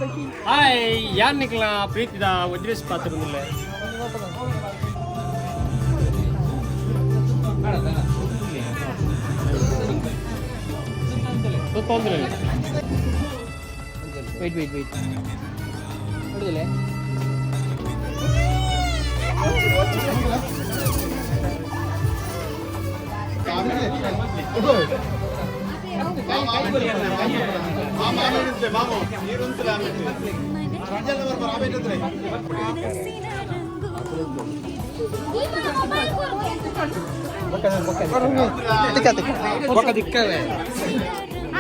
Hi, ಯಾನ್ ನಿಕ್ಲ ಪ್ರೀತಿದ ವಜ್ರೇಶ್ ಪಾತ್ರ. ತೊಂದರೆ. ವೆಯ್ಟ್ ವೆಯ್ಟ್ ವೆಯ್ಟ್, ನೋಡಿದಿಲ್ಲ.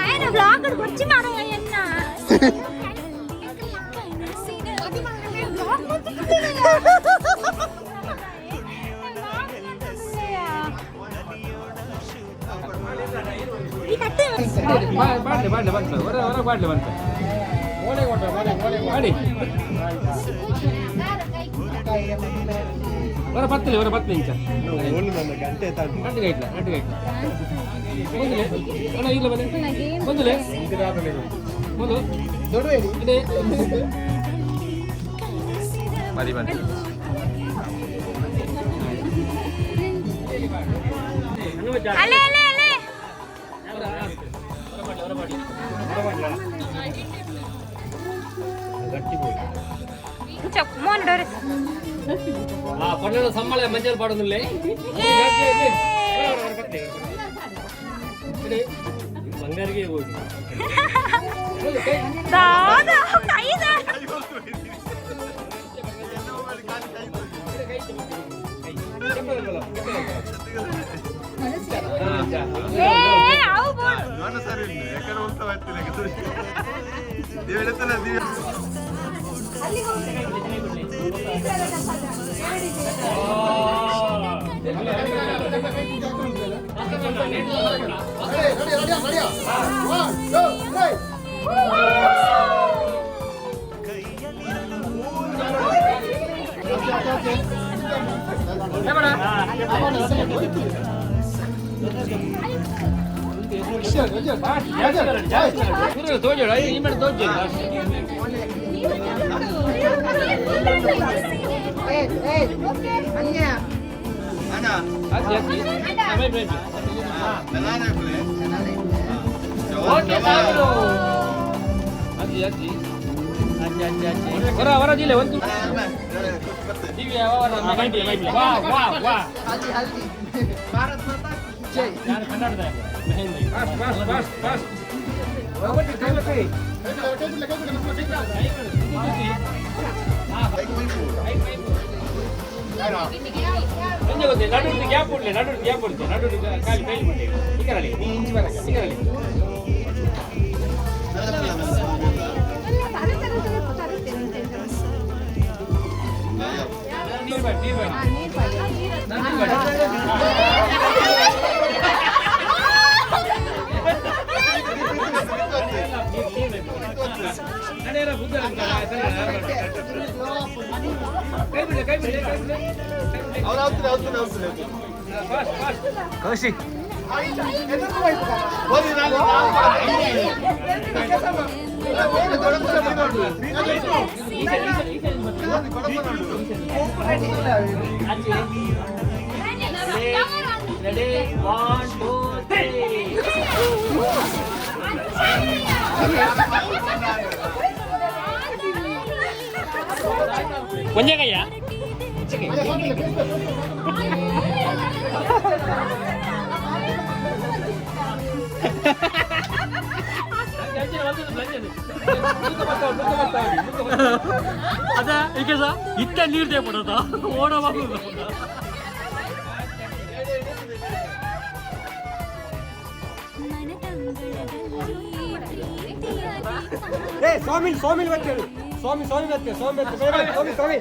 ఆయన బ్లాగ్ వచ్చి మనం ఎన్న ಬಾಡ್ಲೆ ಬಾಡ್ಲೆ ಬಂತು, ಹೊರ ಹೊರ ಬಾಡ್ಲೆ ಬಂತು. ಮಾಡಿ ಹೊರ ಬತ್ತಲಿ, ಹೊರ ಬತ್ತಲಿ ಇಂಚ. ಗಂಟೆ. ಗಂಟೆ ಗೈಟ್ಲ, ಗಂಟೆ ಗೈಟ್ಲ. ಬಂದಲೆ ಅಣ್ಣ, ಇಲ್ಲ ಬನ್ನಿ, ಬಂದಲೆ ಮೊದಲು ಇದೆ. ಮದಿ ಬಂತು. ಅಲೆ ಅಲೆ ಅಲೆ. ಮೋನ್ ಡೋರೆ. ಆ ಪಣ್ಣನ ಸಂಬಳ ಮಂಜಲ್ ಪಾಡೋದಿಲ್ಲ. ಬಂಗಾರಿಗೆ ಹೋಗಿ. ದಾದಾ ಕೈದ. ಏ ಅವು ಬೋಡು. ಸರಿ, ಎಕಡೆ ಉಂಟು ದಿವ್ಯ ದಿವ್ಯ. ತೋಜೋಡು, ಈ ಮೇಲೆ ತೋಜೋಡು. ಅಜ್ಜಿ ಅಜ್ಜಿ, ಬೈ ಬೈ. ಓಕೆ, ಸಾಕು. ಅಜ್ಜಿ ಅಜ್ಜಿ ಅಜ್ಜಿ ಅಜ್ಜಿ ಅಜ್ಜಿ, ಹೊರ ಹೊರ ಜಿಲ್ಲೆ ಒಂದು ದಿವ್ಯ. ವಾ ವಾ ವಾ. ನಾನು ಕನ್ನಡದ mehndi. Fast fast fast fast. ಕೈ ಕೈ. ಒಂದೇ ಗೊತ್ತೇ, ನಡು ಗ್ಯಾಪ್ ಉಡ್ಲಿ, ನಡು ಗ್ಯಾಪ್ ಉಡ್ತೆ, ನಡು ಕಾಲಿ ಕೈ ಬಿಡ್ಲಿ. ಈ ಕರಳಿ ಈ ಕರಳಿ. ನೀರು ಬೇಡ, ನೀರು ಬೇಡ, ನೀರು ಬೇಡ. ನಡೆಯಲ್ಲ ಬುದ್ಧ. ಕೈ ಬಿಡ್ಲಿ, ಕೈ ಬಿಡ್ಲಿ, ಕೈ ಬಿಡ್ಲಿ. ಅವ್ರು ಆಗ್ತದೆ ಆಗ್ತದೆ ಆಗ್ತದೆ. Fast fast. ಕೌಶಿ. ಹೋದಿ ನಾನು. ರೆಡಿ, 1 2 3. ಒಂದೇ ಕೈಯ. ಅದ ಈಗ ಇತ್ತ ನೀರು ತೇಪಡದ ಓಡ. ಏ ಸ್ವಾಮಿ, ಸ್ವಾಮಿ ಬರ್ತೇವೆ, ಸ್ವಾಮಿ ಸ್ವಾಮಿ ಬರ್ತೇವೆ, ಸ್ವಾಮಿ ಬರ್ತೇವೆ, ಸ್ವಾಮಿ ಸ್ವಾಮಿ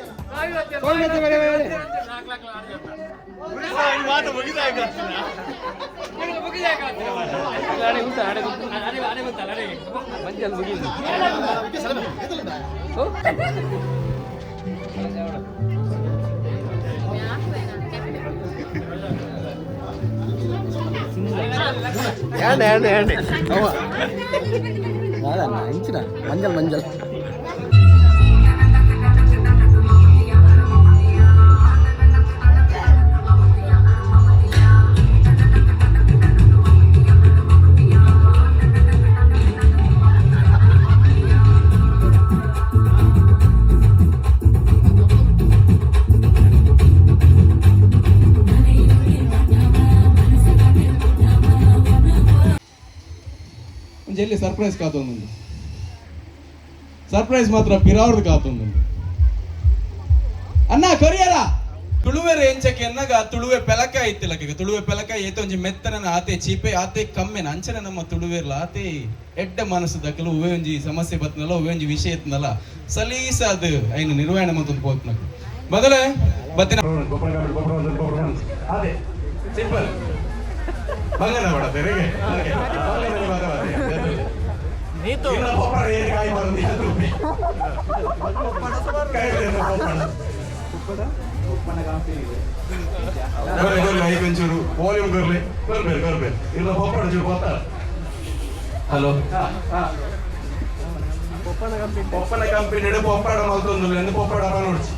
ಸ್ವಾಮಿ ಬರ್ತೇವೆ, ಬೇರೆ ಬೇರೆ. ಮಂಜಲ್ ಮುಗಿದು. ಏಂಡೆ ಏಂಡೆ ಏಂಡೆ. ಇಂಚಿನ ಮಂಜಲ್ ಮಂಜಲ್. ಒಂಜೆಲ್ಲಿ ಸರ್ಪ್ರೈಸ್ ಕಾತೊಂದು ಸರ್ಪ್ರೈಸ್ ಮಾತ್ರ ಪಿರಾವ್ರದ್ದು ಕಾತೊಂದು ಅಣ್ಣ ಕೊರಿಯರ ತುಳುವೆರ್ ಎಂಚಕ್ಕೆ ಎನ್ನಗ ತುಳುವೆ ಪೆಲಕ ಇತ್ತಿಲಕ ತುಳುವೆ ಪೆಲಕ ಏತೊಂಜಿ ಮೆತ್ತನ ಆತೆ ಚೀಪೆ ಆತೆ ಕಮ್ಮೆನ ಅಂಚನೆ ನಮ್ಮ ತುಳುವೆರ್ಲ ಆತೆ ಎಡ್ಡ ಮನಸ್ಸು ದಕ್ಕಲು ಉವೆ ಒಂಜಿ ಸಮಸ್ಯೆ ಬತ್ನಲ್ಲ, ಉವೆ ಒಂಜಿ ವಿಷಯ ಇತ್ನಲ್ಲ, ಸಲೀಸ ಅದು ಐನು ನಿರ್ವಹಣೆ ಮಂತೊಂದು ಪೋತ್ನಕ ಮೊದಲೇ ಬತ್ತಿನ ಅದೇ ಸಿಂಪಲ್ ಬಂಗನ ಬೇಡ ತೆರೆಗೆ ಹಲೋ, ಪೊಪ್ಪನ ಕಂಪನಿ ಪೊಪ್ಪಡ ಮಲ್ತೊಂದು ಪೊಪ್ಪಡ ನೋಡ್ಸಿ.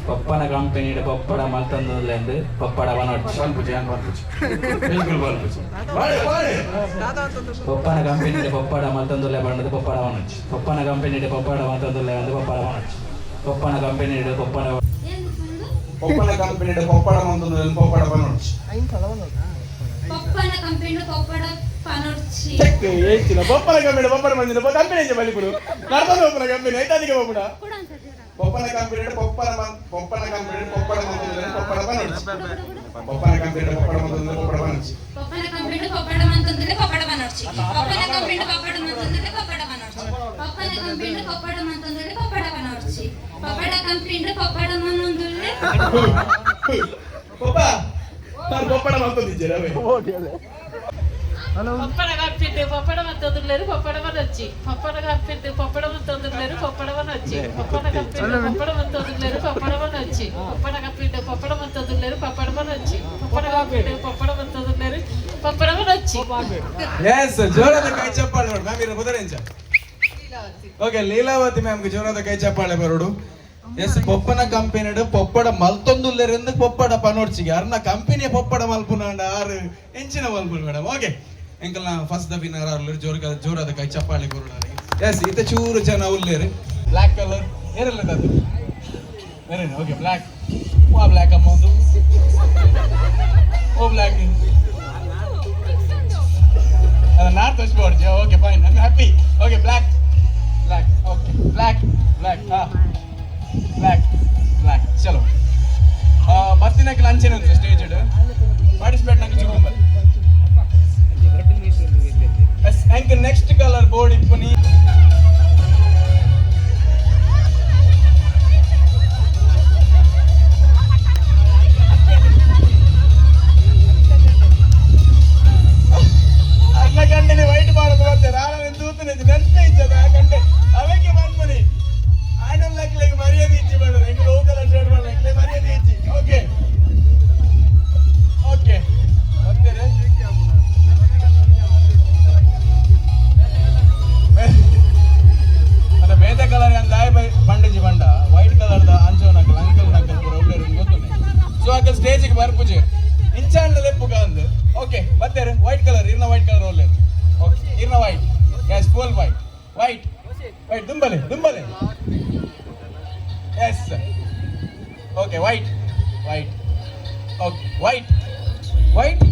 ಪಪ್ಪನ ಕಂಪನಿ ಪಪ್ಪಡ ಮಲ್ತೊಂದು ಪಪ್ಪಡ ಬನೋಡ್ಚಿ. ಪಲ್ಪುಜಿ ಯಾನ್ ಪಲ್ಪುಜಿ, ಬಿಲ್ಕುಲ್ ಪಲ್ಪುಜಿ, ಬಾಳೆ ಬಾಳೆ. ಪಪ್ಪನ ಕಂಪನಿ ಪಪ್ಪಡ ಮಲ್ತೊಂದುಲ್ಲೆ ಬಂಡದು ಪಪ್ಪಡ ಬನೋಡ್ಚಿ. ಪಪ್ಪನ ಕಂಪನಿ ಪಪ್ಪಡ ಮಲ್ತೊಂದುಲ್ಲೆ ಒಂದು ಪಪ್ಪಡ ಬನೋಡ್ಚಿ. ಪಪ್ಪನ ಕಂಪನಿ ಪಪ್ಪಡ ಪೊಪ್ಪನ ಕಂಪನಿ ಪೊಪ್ಪಡ ಮಲ್ತೊಂದು ಪೊಪ್ಪಡ ಬನೋಡ್ಚಿ. ಪಪ್ಪನ ಕಂಪನಿ ಪಪ್ಪಡ ಪನೊಡ್ಚಿ. ಏಚಿನ ಪೊಪ್ಪನ ಕಂಪನಿ ಪೊಪ್ಪಡ ಮಂದಿನ ಕಂಪನಿ ಬಲಿಪುಡು ನಡ್ಕೊಂಡು ಪೊಪ್ಪನ ಕಂಪನಿ ಐತಾದಿಗೆ ಪೊಪ್ಪಡ ಪೊಪ್ಪನ ಕಂಪನಿ ಪೊಪ್ಪನ ಪೊಪ್ಪನ ಕಂಪನಿ ಪೊಪ್ಪಡ ಮಲ್ತೊಂದು ಪೊಪ್ಪಡ ಬನೋಡ್ಚಿ. ಪೊಪ್ಪನ ಕಂಪನಿ ಪೊಪ್ಪಡ ಮಲ್ತೊಂದು ಪೊಪ್ಪಡ ಬನೋಡ್ಚಿ. ಪಪ್ಪನ ಕಂಪನಿ ಪಪ್ಪಡ ಮಂತಂದ್ರೆ ಪಪ್ಪಡ ಪನೊಡ್ಚಿ. ಪಪ್ಪನ ಕಂಪನಿ ಪಪ್ಪಡ ಮಂತಂದ್ರೆ ಪಪ್ಪಡ ಪನೊಡ್ಚಿ. ಪಪ್ಪನ ಕಂಪನಿ ಪಪ್ಪಡ ಮಂತಂದ್ರೆ ಪಪ್ಪಡ ಪನೊಡ್ಚಿ. ಪಪ್ಪಡ ಕಂಪನಿ ಪಪ್ಪಡ ಮನೊಂದುಲ್ಲೆ. ಪೊಪ್ಪ ನಾನು ಪೊಪ್ಪಡ ಮಲ್ತೊಂದಿದ್ದೀರ. ಪಪ್ಪಡ ಕಪ್ಪಿಟ್ಟು ಪಪ್ಪಡ ಮತ್ತೊಂದುಲ್ಲೇರು ಪಪ್ಪಡ ಬನೊಚ್ಚಿ. ಪಪ್ಪಡ ಕಪ್ಪಿಟ್ಟು ಪಪ್ಪಡ ಮತ್ತೊಂದುಲ್ಲೇರು ಪಪ್ಪಡ ಬನೊಚ್ಚಿ. ಪಪ್ಪಡ ಕಪ್ಪಿಟ್ಟು ಪಪ್ಪಡ ಮತ್ತೊಂದುಲ್ಲೇರು ಪಪ್ಪಡ ಬನೊಚ್ಚಿ. ಪಪ್ಪಡ ಕಪ್ಪಿಟ್ಟು ಪಪ್ಪಡ ಮತ್ತೊಂದುಲ್ಲೇರು ಪಪ್ಪಡ ಬನೊಚ್ಚಿ. ಪಪ್ಪಡ ಕಪ್ಪಿಟ್ಟು ಪಪ್ಪಡ ಮತ್ತೊಂದುಲ್ಲೇರು ಪಪ್ಪಡ ಬನೊಚ್ಚಿ. ಎಸ್, ಜೋರಾದ ಕೈ ಚಪ್ಪಾಳೆ ನೋಡಿ ಮ್ಯಾಮ್. ಇರ ಬುದರೆಂಚ ಓಕೆ, ಲೀಲಾವತಿ ಮ್ಯಾಮ್ಗೆ ಜೋರಾದ ಕೈ ಚಪ್ಪಾಳೆ ಬರೋಡು. ಎಸ್, ಪೊಪ್ಪನ ಕಂಪನಿ ಪೊಪ್ಪಡ ಮಲ್ತೊಂದುಲ್ಲೆರೆಂದು ಪೊಪ್ಪಡ ಪನೋಡ್ಚಿಗೆ ಅರ್ನ ಕಂಪನಿಯ ಪೊಪ್ಪಡ ಮಲ್ಪುನಾಂಡ ಆರು ಎಂಚಿನ ಮಲ್ಪುನ ಮೇಡಮ್. ಓಕೆ, ಎಂಕಲ್ನ ಫಸ್ಟ್ the winner ಆರ್ಲರ್ ಜೋರ್ ಜೋರಾದ ಕೈ ಚಪ್ಪಾಳೆ ಬರೋಡು. ಎಸ್, ಇತ ಚೂರು ಜನ ಉಲ್ಲೇರು. ಬ್ಲ್ಯಾಕ್ ಕಲರ್ ಏರಲ್ಲ ಅದು ಬೇರೆ. ಓಕೆ, ಬ್ಲ್ಯಾಕ್ ಓ ಬ್ಲ್ಯಾಕ್ ಅಮ್ಮ ಒಂದು ಓ ಬ್ಲ್ಯಾಕ್ ಅದು north west board. Okay, fine, I happy. Okay, black, black, okay, black, black, ಹಾ ಬ್ಲ್ಯಾಕ್ ಬ್ಲ್ಯಾಕ್. ಚಲೋ, ಬತ್ತಿನಕ್ಕೆ ಲಂಚೇನೆ ಉಂಟು ಸ್ಟೇಜ್ ಪಾರ್ಟಿಸಿಪೇಟ್ ನಂಗೆ ಚೂರು. ಎಸ್, ಅಂಕ್ ನೆಕ್ಸ್ಟ್ ಕಲರ್ ಬೋರ್ಡ್ ಇಪ್ಪುನಿ. ಅರ್ನ ಗಂಟೆನೆ ವೈಟ್ ಮಾಡೋದು ಮತ್ತೆ ರಾಣ ತೂತನೆ ನೆನಪೇ ಇಚ್ಚದ ಆ ಗಂಟೆ ಅವಕ್ಕೆ ಬಂದ್ಮನಿ ಆಡಲ್ ಲಕ್ಲೆಗೆ ಮರ್ಯಾದೆ ಇಚ್ಚಿ ಮಾಡೋದು ಎಂಕ್ ಲೋಕಲ್ ಶರ್ಟ್ ಮಾಡೋದು ಎಂಕ್ಲೆ ಮರ್ಯಾದೆ ಇಚ್ಚಿ. ಓಕೆ ಓಕೆ, ಬರ್ತೀರಿ ಅದ ಬೇತೆ ಕಲರ್ ಅಂತ ಆಯ್ ಬಂಡಜಿ ಬಂಡ ವೈಟ್ ಕಲರ್ ದ ಅಂಚೋ ನಕಲ್ ಅಂಕಲ್ ನಕಲ್ ಪೂರ ಉಳ್ಳೇರು ಗೊತ್ತುಂಡೆ. ಸೊ ಅಂಕಲ್ ಸ್ಟೇಜಿಗೆ ಬರ್ಪುಜೆ ಇಂಚಾಂಡ ಲೆಪ್ಪು ಅಂದು. ಓಕೆ, ಬತ್ತೇರು ವೈಟ್ ಕಲರ್ ಇರ್ನ ವೈಟ್ ಕಲರ್ ಒಳ್ಳೇರು. ಓಕೆ, ಇರ್ನ white. Yes, full white, white, white. ದುಂಬಲೆ ದುಂಬಲೆ. Yes, okay, white, white, okay, white, white.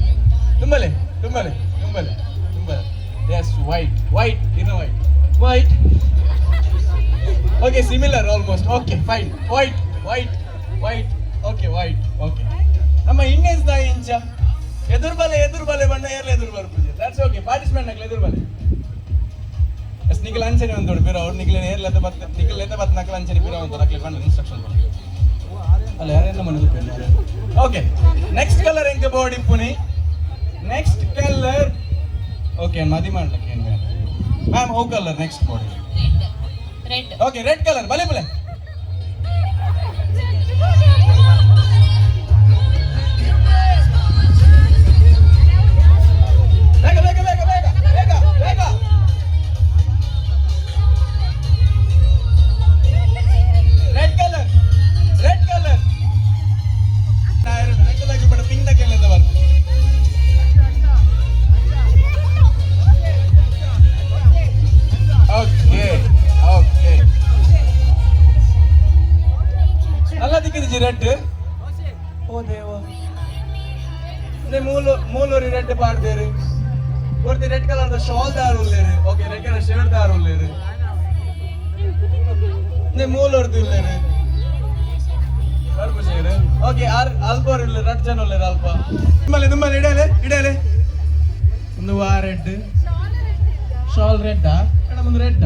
ದುಂಬಲೆ ದುಂಬಲೆ ದುಂಬಲೆ ದುಂಬಲೆ. ಎಸ್, ವೈಟ್ ವೈಟ್ ಇರ್ನ white, white. Okay, similar almost. Okay, fine. White, white, white. Okay, white. Okay. ನಮ್ಮ ಇಂಡಿಯನ್ಸ್ ದಾಯಿ ಇಂಚ ಎದುರು ಬಲೆ ಎದುರು ಬಲೆ ಬಣ್ಣ ಏರ್ಲೆ ಎದುರು ಬರ್ಪುಜೆ. That's okay. Participant ನಕ್ಲೆ ಎದುರು ಬಲೆ. ಎಸ್, ನಿಖಿಲ್ ಅಂಚನೆ ಒಂದು ಪಿರ ಅವ್ರು ನಿಖಿಲ್ ಏರ್ಲೆ ಬತ್ ನಿಖಿಲ್ ಎತ್ತ ಬತ್ ನಕಲ್ ಅಂಚನೆ ಪಿರ ಒಂದು ನಕ್ಲೆ ಬಣ್ಣ ಇನ್ಸ್ಟ್ರಕ್ಷನ್ ಅಲ್ಲ ಯಾರೆಲ್ಲ ಮನೆ. ಓಕೆ, ನೆಕ್ಸ್ಟ್ ಕಲರ್ ಎಂಕ ಬೋರ್ಡ್ ಇಪ್ಪುನಿ ನೆಕ್ಸ್ಟ್ ಕಲರ್. ಓಕೆ, ಮದಿ ಮಾಡ್ಲಿಕ್ಕೆ ಏನು ma'am? Oh colour next board? Red. Okay, red colour ಬಲೆ ಬಲೆ. ಬೇಗ ಬೇಗ ಬೇಗ ಬೇಗ ಬೇಗ ಬೇಗ. Red colour, red colour. Red colour pink ಕೇಳಿದ ಬರ್ತದೆ. ಓಕೆ ಓಕೆ, ಅಲ್ಲ ದಿಕ್ಕಿದ ರೆಡ್. ಓ ದೇವ, ಮೂಲು ಮೂಲೂರಿ ರೆಡ್ ಪಾಡ್ದೇರು. ಒರ್ತಿ ರೆಡ್ ಕಲರ್ ದ ಶಾಲ್ ದಾರ್ ಉಲ್ಲೇರು. ಓಕೆ, ರೆಡ್ ಕಲರ್ ಶರ್ಟ್ ದಾರ್ ಉಲ್ಲೇರು. ನೆ ಮೂಲ ಒರ್ತಿ ಉಲ್ಲೇರು. ಬರ್ಪುಜೆರ್. ಓಕೆ, ಆರ್ ಅಲ್ಪ ಉಲ್ಲೇರು, ರಡ್ಡ್ ಜನ ಉಲ್ಲೇರು ಅಲ್ಪ. ದುಮ್ಮಲೆ ದುಮ್ಮಲೆ ಇಡಲೆ ಇಡಲೆ. ಒಂದು ವಾ ರೆಡ್ ಶಾಲ್ ರೆಡ್ ಮೇಡಮ್, ಒಂದು ರೆಡ್.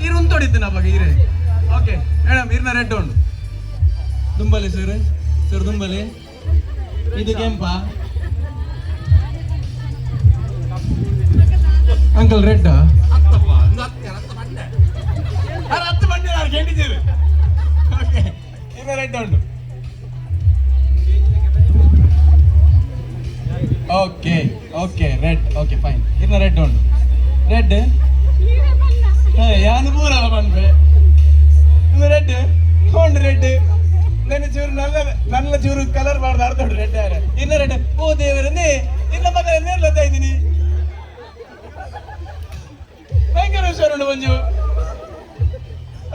ಈರು ಉಂತೊಡಿತ್ತು ನಮಗೆ ಈರೆ. ಓಕೆ ಮೇಡಮ್, ಇರ್ನ ರೆಡ್ ಉಂಡು. ದುಂಬಲಿ ಸರ್, ಸರ್ ದುಂಬಲಿ. ಇದು ಕೆಂಪ ಅಂಕಲ್? ರೆಡ್ ಹತ್ತು ಬಂಡೆ ಕೆಂಡಿದ್ದೀರಿ. ಓಕೆ, ಇರ್ನ ರೆಡ್ ಉಂಡು. Okay okay, red. Okay, fine. ಇರ್ನ ರೆಡ್ ಉಂಡು. ರೆಡ್ ಯಾನು ಪೂರಲ್ಲ ಪನ್ಪೆ. ಇದು ರೆಡ್ ಉಂಡು. ರೆಡ್ ನನ್ನ ಚೂರು ನನ್ನ ನನ್ನ ಚೂರು ಕಲರ್ ಮಾಡ್ದ ಅರ್ಥ ಉಂಟು. ರೆಡ್ ಯಾರ ಇನ್ನ ರೆಡ್. ಓ ದೇವರನ್ನೇ, ಇನ್ನ ಮಗ ನೇರ್ಲತ್ತ ಇದ್ದೀನಿ. ಭಯಂಕರ ಹುಷಾರುಂಡು ಮಂಜು.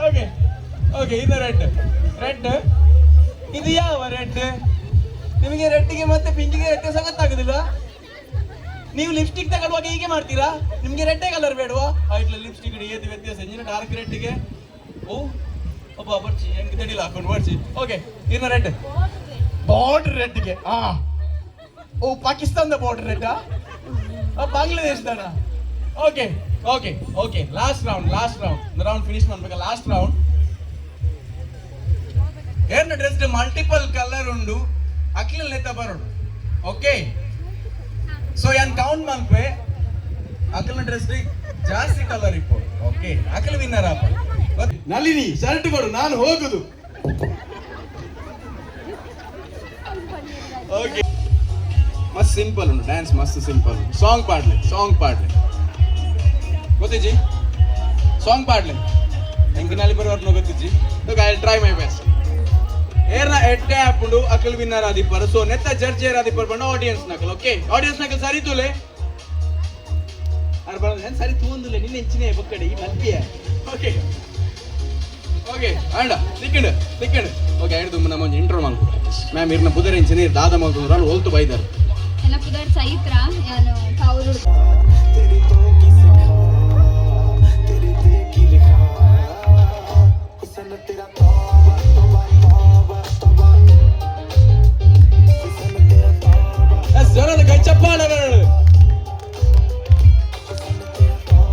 ಓಕೆ ಓಕೆ, ಇನ್ನ ರೆಡ್ ರೆಡ್. ಇದು ಯಾವ ರೆಡ್? ನಿಮಗೆ ರೆಡ್ಗೆ ಮತ್ತೆ ಪಿಂಕಿಗೆ ವ್ಯತ್ಯಾಸ ಗೊತ್ತಾಗುದಿಲ್ಲ. ನೀವು ಲಿಪ್ಸ್ಟಿಕ್ ತಗೊಳ್ಳುವಾಗ ಹೀಗೆ ಮಾಡ್ತೀರಾ? ನಿಮ್ಗೆ ರೆಡ್ಡೇ ಕಲರ್ ಬೇಡವಾ? ಆಯ್ತು, ಲಿಪ್ಸ್ಟಿಕ್ ಏದು ವ್ಯತ್ಯಾಸ ಇಂಜಿನ ಡಾರ್ಕ್ ರೆಡ್ಗೆ. ಓ ಒಬ್ಬ ಬರ್ಚಿ ಹೆಂಗ್ ತಡಿಲ್ಲ ಹಾಕೊಂಡು ಬರ್ಚಿ. ಓಕೆ, ಇನ್ನು ರೆಡ್ ಬಾರ್ಡರ್ ರೆಡ್ಗೆ. ಆ ಓ, ಪಾಕಿಸ್ತಾನದ ಬಾರ್ಡರ್ ರೆಡ್, ಬಾಂಗ್ಲಾದೇಶದನ? Okay okay okay, last round, last round. Round finish ಮಾಡ್ಬೇಕು, ಲಾಸ್ಟ್ ರೌಂಡ್. ಏರ್ನ ಡ್ರೆಸ್ ಮಲ್ಟಿಪಲ್ ಕಲರ್ ಉಂಡು, ಅಕ್ಲೆನ್ ಲೆತ್ತ ಬರೋಡು. ಓಕೆ, ಸೊ ಯಾನ್ ಕೌಂಟ್ ಮನ್ಪೆ. ಅಕಲ್ನ ಡ್ರೆಸ್ ಜಾಸ್ತಿ ಕಲರ್ ಇಪ್ಪು. ಓಕೆ, ಅಕಲ್ ವಿನ್ನರ್ ಆಪ. ನಳಿನಿ, ಶರ್ಟ್ ಕೊಡು, ನಾನು ಹೋಗುದು. ಓಕೆ, ಮಸ್ತ್ ಸಿಂಪಲ್ ಉಂಟು ಡ್ಯಾನ್ಸ್, ಮಸ್ತ್ ಸಿಂಪಲ್. ಸಾಂಗ್ ಪಾಡ್ಲೆ, ಸಾಂಗ್ ಪಾಡ್ಲೆ. ಗೊತ್ತಿಜ್ಜಿ? ಸಾಂಗ್ ಪಾಡ್ಲೆ. ಎಂಕಿನಲ್ಲಿ ಬರೋರ್ನ ಗೊತ್ತಿಜ್ಜಿ. Okay, I try my best. ಏರ್ನ ಎಡ್ಡೆ ಆಪುಂಡು ಅಕಲ್ ವಿನ್ನರ್ ಆದಿಪ್ಪರು. ಸೊ ನೆತ್ತ ಜಡ್ಜ್ ಏರ್ ಆದಿಪ್ಪರು ಪಂಡ ಆಡಿಯನ್ಸ್ ನಕಲ್. ಓಕೆ, ಆಡಿಯನ್ಸ್ ನಕಲ್ ಸರಿ ತೂಲೆ. ಅರ್ ಬರ ಸರಿ ತೂಂದುಲೆ ನಿನ್ನ ಹೆಂಚಿನೇ ಬೊಕ್ಕಡೆ ಈ ಮಲ್ಪಿಯ. ಓಕೆ ಓಕೆ, ಅಂಡ ತಿಕ್ಕಂಡು ತಿಕ್ಕಂಡು. ಓಕೆ, ಐದು ನಮ್ಮ ಒಂಜಿ ಇಂಟ್ರೋ ಮಲ್ಪು ಮ್ಯಾಮ್. ಇರ್ನ ಪುದರ್ ಎಂಚಿನ? ಇರ್ ದಾದ ಮಲ್ತಂದ್ರೆ ಒಲ್ತು ಬೈದಾರ? ಎನ್ನ ಪುದರ್ ಚೈತ್ರ, ಯಾನು ಕಾವೂರು. तेरी तो की सिखा तेरे ते की लिखा हुसन तेरा, तौबा तौबा तौबा तौबा, हुसन तेरा तौबा. ಎಸ್, ಜೋರಾದ ಕೈ ಚಪ್ಪಾಳೆ ಬರೋಣ.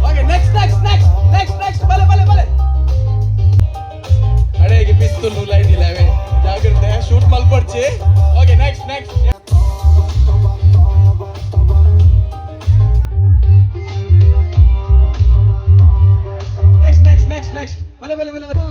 Okay, next next next next next. ಬಲೆ ಬಲೆ ಬಲೆ. ಅಡೇಗೆ ಪಿಸ್ತೂಲ್ ಲೈಟ್ ಇಲ್ಲ, ಅವೇ ಜಾಗ್ರತೆ, shoot ಮಲ್ಪಡ್ಚಿ. Okay, next next. Next next next next. ಬಲೆ ಬಲೆ ಬಲೆ ಬಲೆ.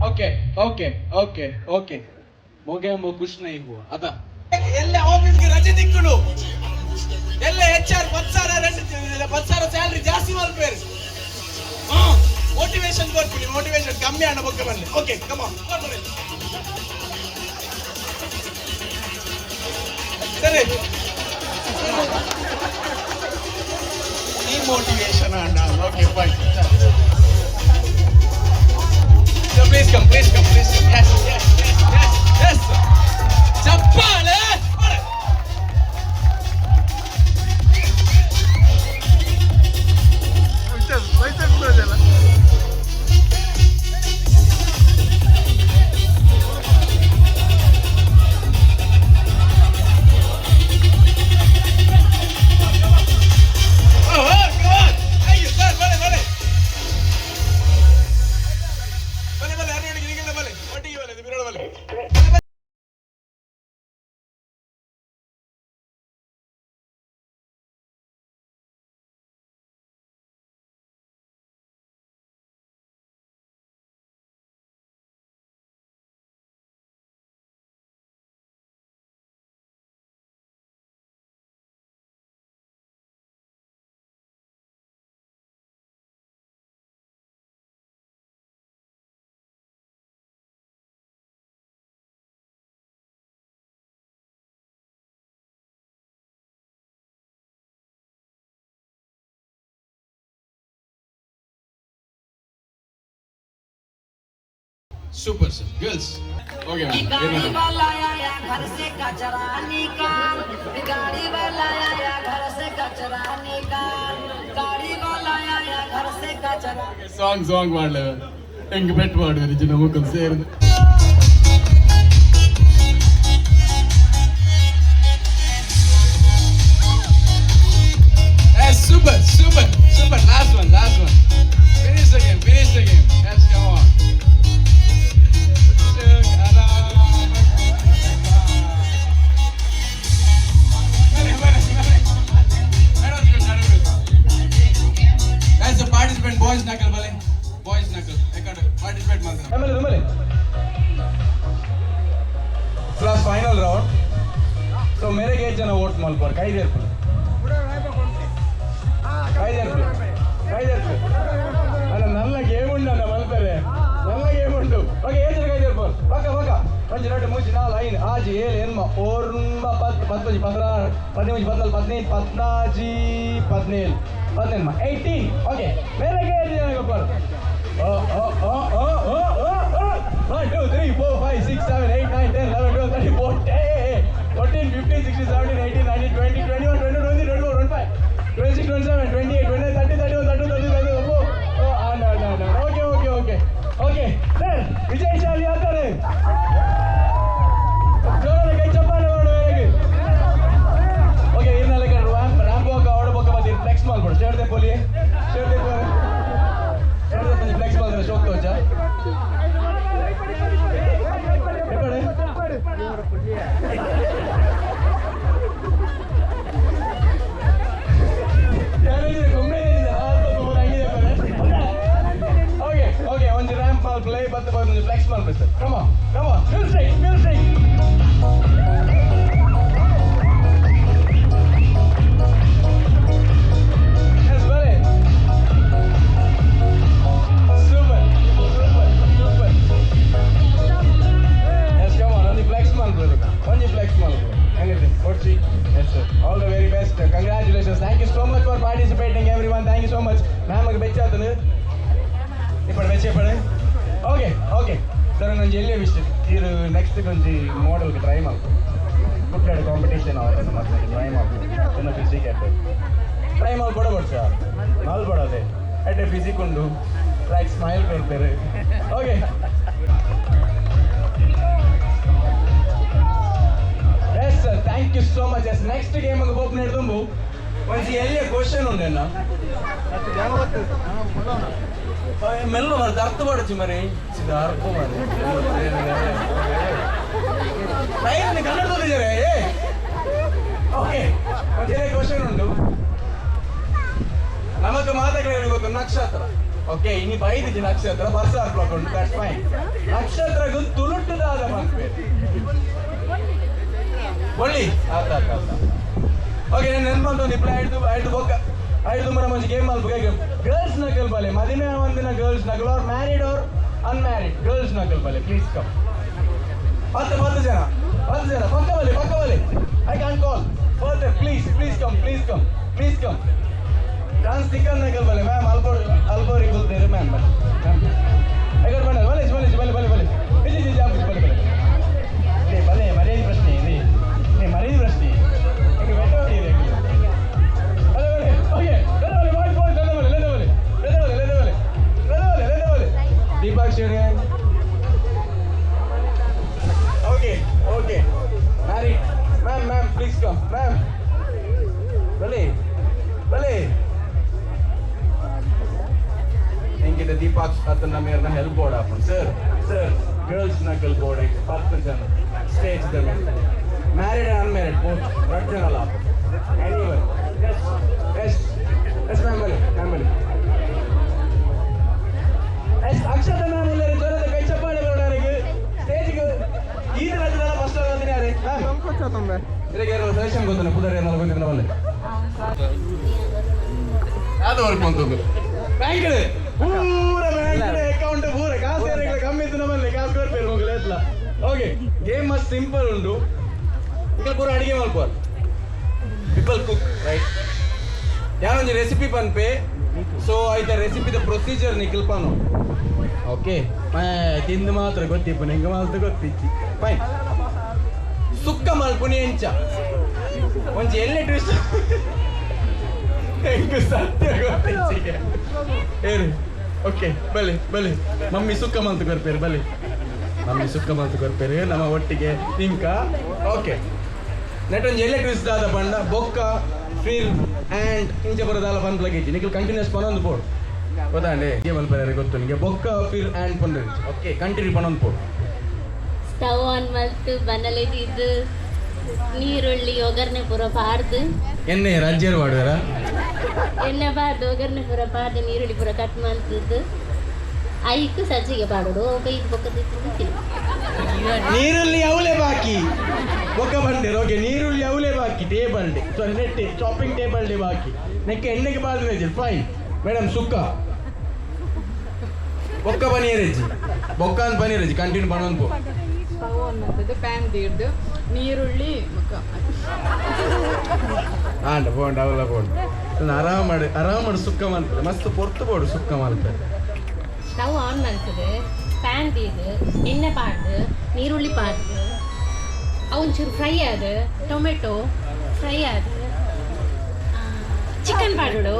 ಓಕೆ ಓಕೆ ಓಕೆ ಓಕೆ, ಮೊಗೆ ಖುಷ್ ನೈ ಹುವಾ ಅದ. ಎಲ್ಲ ಆಫೀಸ್ಗೆ ರಜೆ ತಿಕ್ಕುಡು. ಎಲ್ಲ ಎಚ್ ಆರ್ 10,000, 2 10,000 ಸ್ಯಾಲ್ರಿ ಜಾಸ್ತಿ ಮಲ್ಪೇರು. ಮೋಟಿವೇಶನ್ ಕೊಡ್ತೀನಿ, ಮೋಟಿವೇಶನ್ ಕಮ್ಮಿ ಅಣ್ಣ ಬೊಕ್ಕ ಬರಲಿ. ಓಕೆ, ಕಮ. ಸರಿ, ಈ ಮೋಟಿವೇಶನ್ ಅಣ್ಣ. Okay, fine. So please come, please come, please come. Yes, yes, yes, yes, yes. ಚಪ್ಪಾಳೆ. ಪೈಸೆ. Oh, oh, come on. Thank you, sir. ಬಲೆ ಬಲೆ ಬಲೆ ಬಲೆ. ಅರವಣಿಗೆ ನಿಗಲ್ಲ ಬಲೆ, ಒಟ್ಟಿಗೆ ಬಲೆ, ಬಿರೋಡ ಬಲೆ. Super sir. Girls. Okay गाड़ी वाला आया घर से कचरा निकाल, गाड़ी वाला आया घर से कचरा निकाल, गाड़ी वाला आया घर से कचरा. ಸಾಂಗ್ ಸಾಂಗ್ ಮಾಡ್ಲೆ ಹೆಂಗ್ ಬೆಟ್ ಮಾಡುವ ಜಿನ ಮುಖ ಸೇರಿದ. Super, super, super. Last one, last one. Finish the game, finish the game. Yes, come on. Guys, the participant boys knuckle bale. Boys knuckle. ಎಕಡೆ participate ಮಾಡ್ತಾರೆ. ಆಮೇಲೆ ಆಮೇಲೆ ಕ್ಲಾಸ್ ಫೈನಲ್ ರೌಂಡ್. ಸೊ ಮೇರೆಗೆ ಏಟ್ ಜನ ವೋಟ್ ಮಲ್ಪೋರು ಕೈದೇರ್ಪುಲು ಕೈದೇರ್ಪುಲು ಕೈದೇರ್ಪುಲು. ಅಲ್ಲ ನಲ್ಲ ಗೇಮ್ ಉಂಡು ಅಣ್ಣ ಮಲ್ಪರೆ ನಲ್ಲ ಗೇಮ್ ಉಂಟು. ಓಕೆ ಏಟ್ ಜನ ಕೈದೇರ್ಪೋರು ಪಕ್ಕ ಪಕ್ಕ 1 2 3 4 5 6 7 8 9 10 11 16 15 14 15 14 15 18 18. ಓಕೆ ಮೇರೆಗೆ ಏಟ್ ಜನ ಗೊಬ್ಬರು. Oh oh oh oh oh oh oh 1 2 3 4 5 6 7 8 9 10 11 12 13 14 14 15 16 17 18 19 20 21 22 23 24 25 26 27 28 29 30 31 32 33 34. Oh no no no. Okay okay okay okay sir Vijay Shali ಆತಾರೆ. ಜೋರಾದ ಕೈ ಚಪ್ಪಾಳೆ ಮಾಡು ಮೇರೆಗೆ. ಓಕೆ ಇರ್ನಲ್ಲ ರ್ಯಾಂಪ್ ರ್ಯಾಂಪ್ ವಾಕ್ ಆಡ ಬೊಕ್ಕ ಬಂದು ಫ್ಲೆಕ್ಸ್ ಮಾಡ್ಕೊಡು. ಶೇರ್ದೆ ಪೋಲಿ ಶೇರ್ದೆ ಪೋಲಿ ಶೇರ್ದೆ ಪೋಲಿ ಫ್ಲೆಕ್ಸ್ ಮಾಡಿದ್ರೆ ಶೋಕ್ ತೋಚ. ಓಕೆ ಓಕೆ ಒಂದು ರ್ಯಾಂಪ್ ಮಾಲ್ ಪ್ಲೇ ಬತ್ತ ಒಂದು ಫ್ಲೆಕ್ಸ್ ಮಾಡ್ಬೇಕು sir. Come on come on music music. Yes, ಬಲೆ. Super, super, super. Yes, come on. Only flex ಮಾಡ್ಬೋದು. Only flex ಮಾಡ್ಬೋದು. Anything. Kochi. Yes, sir. All the very best. Congratulations. Thank you so much for participating, everyone. Thank you so much. Ma'am, ಬೆಚ್ಚಾತನು. ఇప్పుడు ಬೆಚ್ಚ okay okay sir ನಂಜಿ ಎಲ್ಲೇ wish ಇದು next ಒಂಜಿ ಮಾಡೆಲ್ಗೆ try ಮಾಡ್ಕೊ ಗುಡ್ಲಾಡ್ competition ಆವತ್ತು ಮತ್ತೆ ಟ್ರೈ ಮಾಡ್ಕೊ చిన్న ಫಿಸಿಕ್ ಅಟ್ಟೆ ಟ್ರೈ ಮಾಡ್ಕೊಡಬೋದು ಸರ್ ಮಲ್ಕೊಡೋದೆ ಅಟ್ಟೆ ಫಿಸಿಕ್ ಉಂಡು ಲೈಕ್ ಸ್ಮೈಲ್ ಕೊಡ್ತಾರೆ. Okay yes sir thank you so much. Yes next game ಬೋಪ್ ನೆಡ್ದುಂಬು ಒಂಜಿ ಎಲ್ಲಿಯ ಕ್ವಶನ್ ಉಂಡೆನ್ನ ಮೆಲ್ಲ ಮರ ಅರ್ಥ ಪಡಚು ಮರಿ ಇದು ಅರ್ಥ ಮರಿ ಕನ್ನಡದಲ್ಲಿ ಏ ಓಕೆ ಒಂಜಿ ಕ್ವಶನ್ ಉಂಟು. ನಮಕ್ ಮಾತಾಡಲಿ ಗೊತ್ತು ನಕ್ಷತ್ರ. ಓಕೆ ಇನಿ ಬೈದಿಜಿ ನಕ್ಷತ್ರ ಬರ್ಸ ಉಂಟು that's fine. ನಕ್ಷತ್ರಗೂ ತುಳುಟುದಾದ ಪನ್ಪೇರು ಒಳ್ಳಿ ಆತ ಆತ ಆತ. ಓಕೆ ನಾನು ನೆನ್ಪಂತ ಒಂದು ಇಪ್ಲ ಐದು ಐದು ಬೊಕ್ಕ ಐದು ಮರ ಮಂಜಿ ಗೇಮ್ ಮಲ್ಪ ಗರ್ಲ್ಸ್ ನಕಲ್ ಬಲೆ ಮದಿಮೆ ಒಂದಿನ ಗರ್ಲ್ಸ್ ನಕಲ್ or married or unmarried girls ನಕಲ್ ಬಲೆ ಪ್ಲೀಸ್ ಕಮ್. 10 10 ಜನ 10 ಜನ ಪಕ್ಕ ಬಲೆ ಪಕ್ಕ ಬಲೆ. I can call further please please come please come please come. Chance ತಿಕ್ಕನ್ ನಕಲ್ ಬಲೆ ಮ್ಯಾಮ್ ಅಲ್ಬೋರ್ ಅಲ್ಬೋರಿ ಕುಲ್ತೇರೆ ಮ್ಯಾಮ್ ಬಲೆ ಮ್ಯಾಮ್ ಎಗರ್ ಬಣ್ಣ ಬಲೆ ಬಲೆ ಬಲೆ ಬಲೆ ಬಲೆ ಇಜಿ ಇಜಿ ಜಾಂಬ್ ಬಲೆ ಬಲೆ ಲೇ ಬಲೆ ಮರ್ಯಾದೆ ಪ್ರಶ್ನೆ ಇದೆ ಲೇ ಮರ್ಯಾದೆ ಪ್ರಶ್ನೆ ಹೆಂಗೆ ಬೆಟ್ಟ ಹೊಡೆಯಿದೆ ಬಲೆ ಬಲೆ. ಓಕೆ ಬಲೆ ಬಲೆ ಬಾಯ್ ಬಾಯ್ ಲೇ ಬಲೆ ಲೇ ಬಲೆ ಲೇ ಬಲೆ ಲೇ ಬಲೆ ಲೇ ಬಲೆ ಲೇ ಬಲೆ Deepak Sheri. Okay okay married ma'am ma'am please come ma'am ಬಲೆ ಬಲೆ. ಹೆಂಗಿದೆ ದೀಪಾಕ್ ಅದನ್ನ ಮೇರ್ನ ಹೆಲ್ಪ್ ಬೋರ್ಡ್ ಹಾಕೊಂಡು ಸರ್ ಸರ್ ಗರ್ಲ್ಸ್ ನಕಲ್ ಬೋರ್ಡ್ 10 ಜನ ಸ್ಟೇಜ್ ಮೇಲೆ ಮ್ಯಾರಿಡ್ ಆ್ಯಂಡ್ ಅನ್ಮ್ಯಾರಿಡ್ ಬೋತ್ 2 ಜನ ಅಲ್ಲ. Anyone yes yes yes ma'am ಬಲೆ ಮ್ಯಾಮ್ ಬಲೆ. ಎಸ್ ಅಕ್ಷತ ಮ್ಯಾಮ್ ಎಲ್ಲರೂ ಜೋರದ ಕೈ ಚಪ್ಪಾಳೆ ಬರೋಣರಿಗೆ ಸ್ಟೇಜ್ಗೆ ಈ ರಜನ ಫಸ್ಟ್ ಬಂದಿದ್ದಾರೆ ಯಾರೇ ಮ್ಯಾಮ್ ಇದಕ್ಕೆ ಯಾರು ಸಜೆಷನ್ ಗೊತ್ತಲ್ಲ ಪುದರ್ ಏನಾದ್ರು ಗೊತ್ತಿದ್ರೆ ಬಲ್ಲೆ ಅದು ವರ್ಕ್ ಬಂತದ್ದು ಬ್ಯಾಂಕ್ ಪೂರ ಬ್ಯಾಂಕ್ ಅಕೌಂಟ್ ಪೂರ ಕಾಸು ಏರಿಗಳ ಕಮ್ಮಿ ಇತ್ತು ನಮ್ಮಲ್ಲಿ ಕಾಸು ಕೊಡ್ಬೇರು ಹೋಗಲೇ ಎತ್ಲ. ಓಕೆ ಗೇಮ್ ಮಸ್ತ್ ಸಿಂಪಲ್ ಉಂಟು. ಈಗ ಪೂರ ಅಡಿಗೆ ಮಾಡ್ಬೋದು. People cook right. ಯಾನೊಂಜಿ ರೆಸಿಪಿ ಪನ್ಪೆ ಸೊ ಐತ ರೆಸಿಪಿದ ಪ್ರೊಸೀಜರ್ ನಿಕಲ್ ಪನು ಓಕೆ ತಿಂದು ಮಾತ್ರ ಗೊತ್ತಿಪ್ಪು ನಿಂಗೆ ಮಾತ್ರ ಗೊತ್ತಿಚ್ಚಿ ಫೈನ್ ಸುಕ್ಕ ಮಲ್ಪುನಿ ಎಂಚ ಒಂಜಿ ಎಲ್ಲೆ ಟ್ವಿಸ್ಟ್ ಎಂಕ್ ಸತ್ಯ ಗೊತ್ತಿಚ್ಚಿಗೆ ಏರು ಓಕೆ ಬಲೆ ಬಲೆ ಮಮ್ಮಿ ಸುಕ್ಕ ಮಲ್ತು ಕೊರ್ಪೇರು ಬಲೆ ಮಮ್ಮಿ ಸುಕ್ಕ ಮಲ್ತು ಕೊರ್ಪೇರು ನಮ್ಮ ಒಟ್ಟಿಗೆ ನಿಂಕ ಓಕೆ ನೆಟ್ ಒಂಜಿ ಎಲ್ಲೆ ಟ್ವಿಸ್ಟ್ ಆದ ಪಂಡ ಬೊಕ್ಕ ಫಿರ್ ಆ್ಯಂಡ್ ಇಂಚ ಬರೋದಾಲ ಪನ್ಪ್ಲಗೇಜಿ ನಿಖಲ್ ಕಂಟಿನ್ಯೂಸ್ ಪನೊಂದು ಪೋಡು ಗೊತ್ತಾಂಡೆ ಏ ಮಲ್ಪರೆ ಗೊತ್ತು ನಿಮಗೆ ಬೊಕ್ಕ ಫಿರ್ ಆ್ಯಂಡ್ ಪಂಡ್ರೆ ಓಕೆ ಕಂಟಿನ್ಯೂ ಪನೊಂದು ಪೋಡು ಸ್ಟವ್ ಆನ್ ಮಲ್ತು ಬನಲೆದಿದ್ದು ನೀರುಳ್ಳಿ ಒಗ್ಗರಣೆ ಪೂರ ಪಾರ್ದು ಎಣ್ಣೆ ರಾಜ್ಯರು ಮಾಡುವಾರ ಎಣ್ಣೆ ಪಾರ್ದು ಒಗ್ಗರಣೆ ಪೂರ ಪಾರ್ದು ನೀರುಳ್ಳಿ ಪೂರ ಕಟ್ ಮಲ್ತದ್ದು ಐಕ್ ಸಜ್ಜಿಗೆ ಪಾಡೋಡು ಕೈ ಬೊಕ್ಕದಿದ್ದು ತಿನ್ನು. ನೀರುಳ್ಳಿ ಅವಲೇ ಬಾಕಿ ಬೊಕ್ಕ ಬಂಡೆ ಓಕೆ ನೀರುಳ್ಳಿ ಅವಲೇ ಬಾಕಿ ಟೇಬಲ್ ಡೆ ಸಾರಿ ನೆಟ್ಟೆ ಶಾಪಿಂಗ್ ಟೇಬಲ್ ಡೆ ಬಾಕಿ ನೆಕ್ಕೆ ಎಣ್ಣೆಗೆ ಬಾದ್ರೆ ಫೈನ್ ಮೇಡಮ್ ಸುಕ್ಕ ಬೊಕ್ಕ ಪನೀರ್ ಹೆಜ್ಜಿ ಬೊಕ್ಕ ಅಂತ ಪನೀರ್ ಹೆಜ್ಜಿ ಕಂಟಿನ್ಯೂ ಪನೊಂದು ಪೋ ಸ್ಟವ್ ಆನ್ ಮಾಡ್ತದೆ ಪ್ಯಾನ್ ದೀಡ್ದು ನೀರುಳ್ಳಿ ಬೊಕ್ಕ ಆಂಡ ಪೋಂಡ ಅವಲ್ಲ ಪೋಂಡ ಆರಾಮ ಮಾಡಿ ಆರಾಮ ಮಾಡಿ ಸುಕ್ಕ ಮಾಡ್ತಾರೆ ಮಸ್ತ್ ಪೊರ್ತು ಬೋಡು ಸುಕ್ಕ ಮಾಡ್ತಾರೆ ಸ್ಟವ್ ಆನ್ ಮಲ್ತದೆ ಪ್ಯಾನ್ ದೀದು ಎಣ್ಣೆ ಪಾಡ್ದು ನೀರುಳ್ಳಿ ಪಾಡ್ದು ಅವು ಒಂಚೂರು ಫ್ರೈ ಆದ ಟೊಮೆಟೊ ಫ್ರೈ ಆದ ಚಿಕನ್ ಪಾಡೋಡು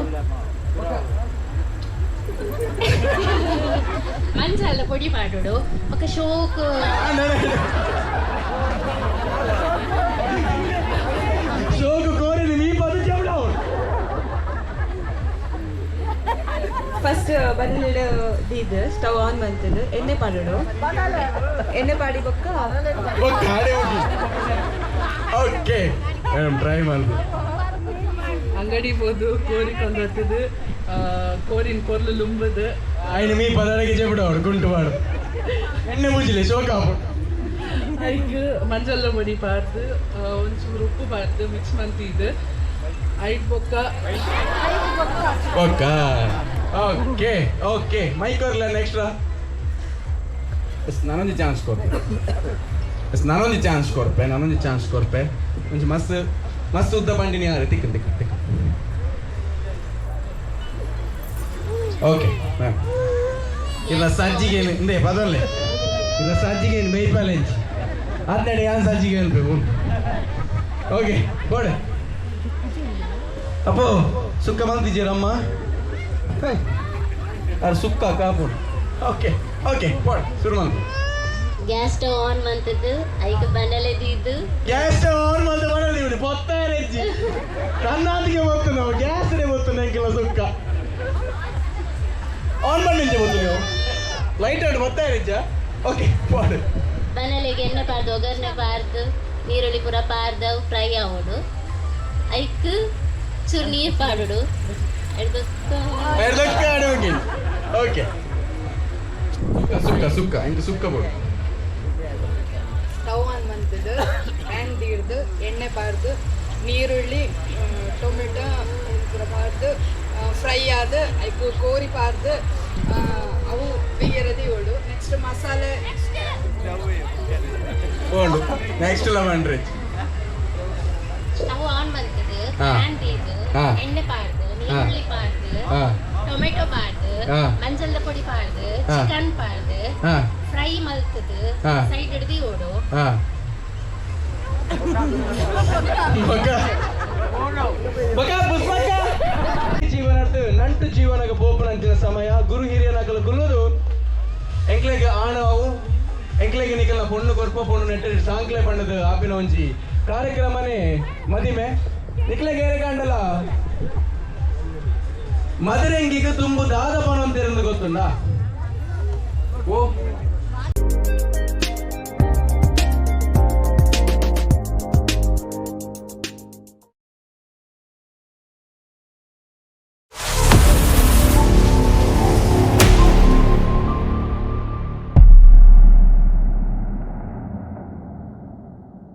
ಮಂಜಾಲ ಪೊಡಿ ಪಾಡೋಡು ఒక ಶೋಕ್ ಶೋಕು ಕೋರಿನ ಮೀ ಪದ ಚೌಡ ಫಸ್ಟ್ ಬನ್ನೀಡು ದೀದ್ ಸ್ಟವ್ ಆನ್ ಮಂತದ್ದು ಎಣ್ಣೆ ಪಾಡೋಡು ಎಣ್ಣೆ ಪಾಡಿ ಬೊಕ್ಕ ಬೊಕ್ಕ ಆಡೆ ಹೋಗಿ ಓಕೆ ಮೇಡಮ್ ಟ್ರೈ ಮಾಡ್ದು ಅಂಗಡಿ ಪೋದು ಕೋರಿ ಕೊಂದತ್ತದು ಕೋರಿನ ಕೊರ್ಲು ಲುಂಬುದು ఆయన మీ పదానికి చెప్పుడు ఆడు గుంటువాడు ಎಣ್ಣೆ ಮುಜಿಲೆ ಶೋಕ ಐಕ್ ಮಂಜಲ್ಲ ಪೊಡಿ ಪಾರ್ದು ಒಂಚೂರು ಉಪ್ಪು ಪಾರ್ದು ಮಿಕ್ಸ್ ಮಂತಿದ್ದು ಐಟ್ ಬೊಕ್ಕ ಓಕೆ ಓಕೆ ಓಕೆ ಮೈಕ್ ಅವ್ರಲ್ಲ ನೆಕ್ಸ್ಟ್ ಎಸ್ ನಾನೊಂದು ಚಾನ್ಸ್ ಕೊರ್ಪೆ ಎಸ್ ನಾನೊಂದು ಚಾನ್ಸ್ ಕೊರ್ಪೆ ನಾನೊಂದು ಚಾನ್ಸ್ ಕೊರ್ಪೆ ಒಂಜಿ ಮಸ್ತ್ ಮಸ್ತ್ ಉದ್ದ ಬಂಡಿನಿ ಯಾರು ತಿಕ್ಕ ತಿಕ್ಕ ತಿಕ್ಕ ಓಕೆ ಮ್ಯಾಮ್ ಇಲ್ಲ ಸಜ್ಜಿಗೇನು ಇಂದೇ ಪದಲ್ಲೇ ಇಲ್ಲ ಸಜ್ಜಿಗೇನು ಮೇಯ್ಪಾಲೆಂಚಿ ಹನ್ನೆರಡು ಯಾನ್ ಸಜ್ಜಿಗೆ ಅನ್ಬೇಕು ಓಕೆ ಬೋಡೆ ಅಪ್ಪೋ ಸುಕ್ಕ ಬಂದಿದ್ದೀರಮ್ಮ ಅದು ಸುಕ್ಕ ಕಾಪುಡು ಓಕೆ ಓಕೆ ಬೋಡೆ ಶುರು ಮಾಡು ಗ್ಯಾಸ್ ಸ್ಟವ್ ಆನ್ ಮಂತದ್ದು ಐಕ್ ಬನಲೆ ದೀದು ಗ್ಯಾಸ್ ಸ್ಟವ್ ಆನ್ ಮಾಡ್ದೆ ಮಾಡಲಿ ಇವನು പൊತ್ತಾರೆ ಕಣ್ಣಾದಿಗೆ ಬತ್ತು ನಾವು ಗ್ಯಾಸ್ನೇ ಬತ್ತು ನಂಗೆಲ್ಲ ಸುಕ್ಕ ಆನ್ ಮಾಡಿ ಬತ್ತು ನೀವು ಲೈಟ್ ಆಡ್ ಬತ್ತಾ ಓಕೆ ಪಾಡು ಬನಲೆಗೆ ಎಣ್ಣೆ ಪಾರ್ದು ಒಗ್ಗರಣೆ ಪಾರ್ದು ನೀರುಳ್ಳಿ ಪೂರ ಪಾರ್ದು ಅವು ಫ್ರೈ ಆವೋಡು ಐಕ್ ಚೂರು ನೀರು ಪಾಡೋಡು ಎರ್ದಕ್ಕೆ ಆಡಿ ಹೋಗಿ ಓಕೆ ಸುಕ್ಕ ಸುಕ್ಕ ಸುಕ್ಕ ಇಂಕ ಸುಕ್ಕ ಬೋಡು ಸ್ಟವ್ ಆನ್ ಮಂತದ್ದು ಪ್ಯಾನ್ ದೀಡ್ದು ಎಣ್ಣೆ ಪಾರ್ದು ನೀರುಳ್ಳಿ ಟೊಮೆಟೊ ಪೂರ ಪಾರ್ದು ಫ್ರೈ ಆದ ಐಕ್ ಕೋರಿ ಪಾರ್ದು ಅವು ಬೇಯರದಿ ಓಡು ನೆಕ್ಸ್ಟ್ ಮಸಾಲೆ ಬೋಂಡು ನೆಕ್ಸ್ಟ್ ಲೆಮನ್ ರಿಚ್ ಸ್ಟವ್ ಆನ್ ಮಂತದ್ದು ಹಾ. ಪ್ಯಾನ್ ದೀದು ಹಾ. ಎಣ್ಣೆ ಪಾರ್ದು ನೀರುಳ್ಳಿ ಪಾರ್ದು ಹಾ. ಟೊಮೆಟೊ ಪಾರ್ದು ಹಾ. ಮಂಜಲ್ದ ಪೊಡಿ ಪಾರ್ದು ಹಾ. ಚಿಕನ್ ಪಾರ್ದು ಹಾ. ಫ್ರೈ ಮಲ್ತದ್ದು ಹಾ. ಸೈಡ್ ಹಿಡ್ದು ಓಡು ಹಾ ಬಕ ಬಕ ಪುಷ್ಪಕ್ಕ ಜೀವನರ್ತು ನಂಟು ಜೀವನಗ ಪೋಪನಂಚಿನ ಸಮಯ ಗುರು ಹಿರಿಯನಕಲು ಕುಲ್ಲುದು ಎಂಕ್ಲೆಗ್ ಆಣವು ಎಂಕ್ಲೆಗ್ ನಿಕಲ್ನ ಪೊಣ್ಣು ಕೊರ್ಪ ಪೊಣ್ಣು ನೆಟ್ಟೆ ಸಾಂಕ್ಲೆ ಪಣ್ಣದು ಆಪಿನ ಒಂಜಿ ಕಾರ್ಯಕ್ರಮನೇ ಮದಿಮೆ ನಿಕ್ಲೆಗ್ ಏರೆ ಕಾಂಡಲ ಮದರೆಂಗಿಗೆ ತುಂಬು ದಾದ ಪನಂತಿರಂದು ಗೊತ್ತುಂಡ ಓ